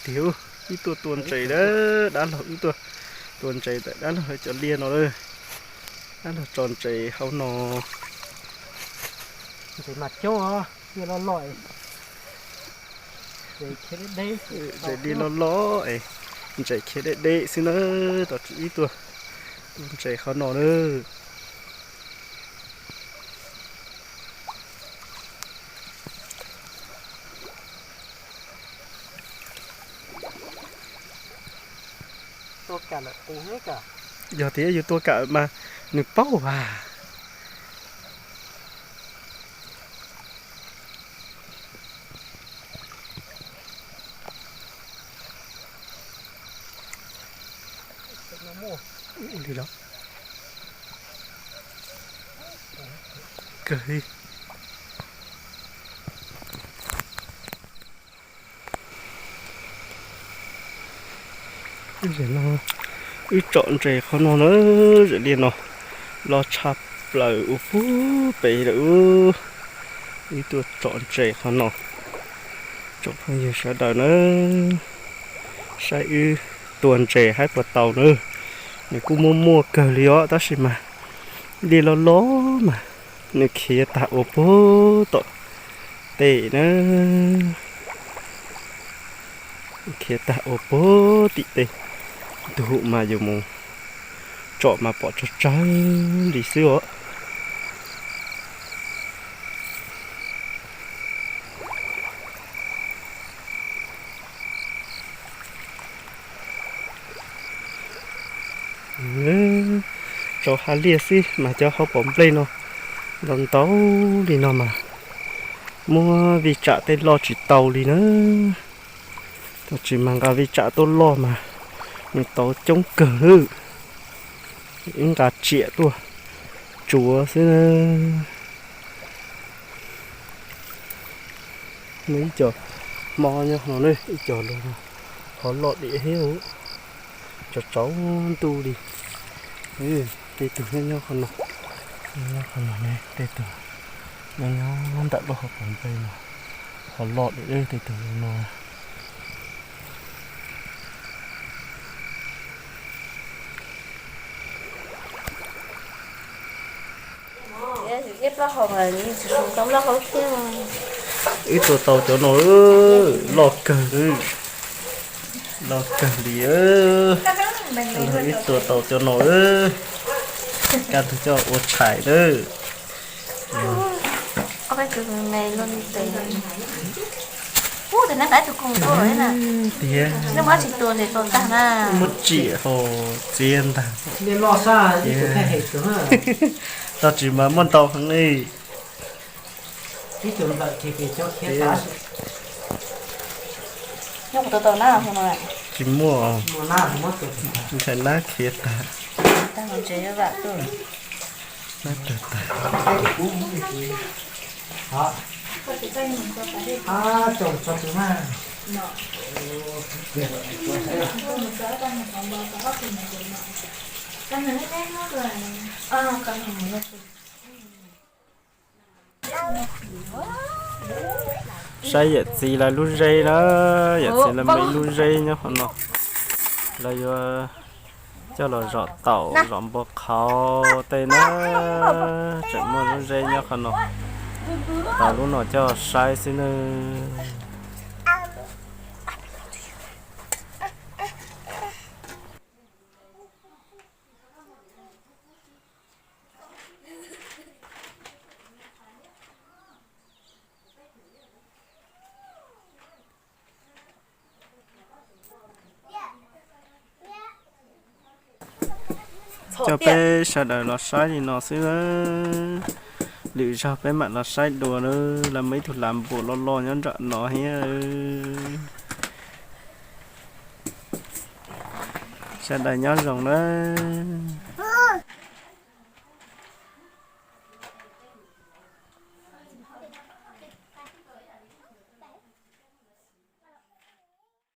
Tiag, wb tuaj tua ntses na, dab laug wb tuaj tua ntses ntawm dab laug cov liaj no na. Dab laug tso ntses hauv no. Ntses mas coob os, liaj loj loj, ntses liaj loj loj es, ntses khiav deb deb xwb na, tab sis wb tuaj tua ntses qhov no na. Yog tias yus tua kam mas nws paub as. Kawg li. Wb tsom ntses qhov no na, zem liaj no loj tshaj plaws ua puag pem lawm. Wb tuaj tsom ntses qhov no, tsoom phooj ywg sawv daws na, saib wb tua ntses haib puas tau na. Nws kuj muaj muaj kawg li os, tab sis mas liaj loj loj mas nws khiav tag ua puag tom tej na. Khiav tag ua puag tim tej ntug mas yuav mus tsom mas pom tsawg tsawg li xwb os. Tsaus hav liaj xwb mas cov hauv paus nplej no ntau ntau li no mas muab vij tsam tej loj tsis tau li na. Tab sis mas nqa vij tsam tuaj loj mas nws tau coob kawg. Wb nqa tsiam tuaj tsuav xwb. Muaj ib co hmo nyob no, ib co lug qhov loj diam thiab, tsaus tsaus ntuj li. Tej tug nyob nyob qhov no, nyob qhov no ne, tej tug nyob nyob ntawm lub hauv paus nplej no, qhov loj diam tej tug no. Wb tua tau cov no, loj kawg, loj kawg li. Wb tua tau cov no, kaj ntug coj ua tshais lawm. Tiag, muab tsiam hos txiav ntag. Tau tsis mas muaj ntau heev li. Tsis muaj, ntshai nab khiav tag. Nab tawg tag. Saib yawm txiv lawv lub zeb na, yawm txiv lawv muaj ib lub zeb nyob qhov no, lawv yuav coj los zom taum zom npua qhauv tej na. Tseem muaj lub zeb nyob qhov no, taus lub no coj saib xwb nawb. Coj peb sawv daws los saib li no xwb, lwm zaug peb mam los saib dua na. Lawv muaj ib tug lav npua loj loj nyob nram no thiab. Sawv daws nyob zoo nawb.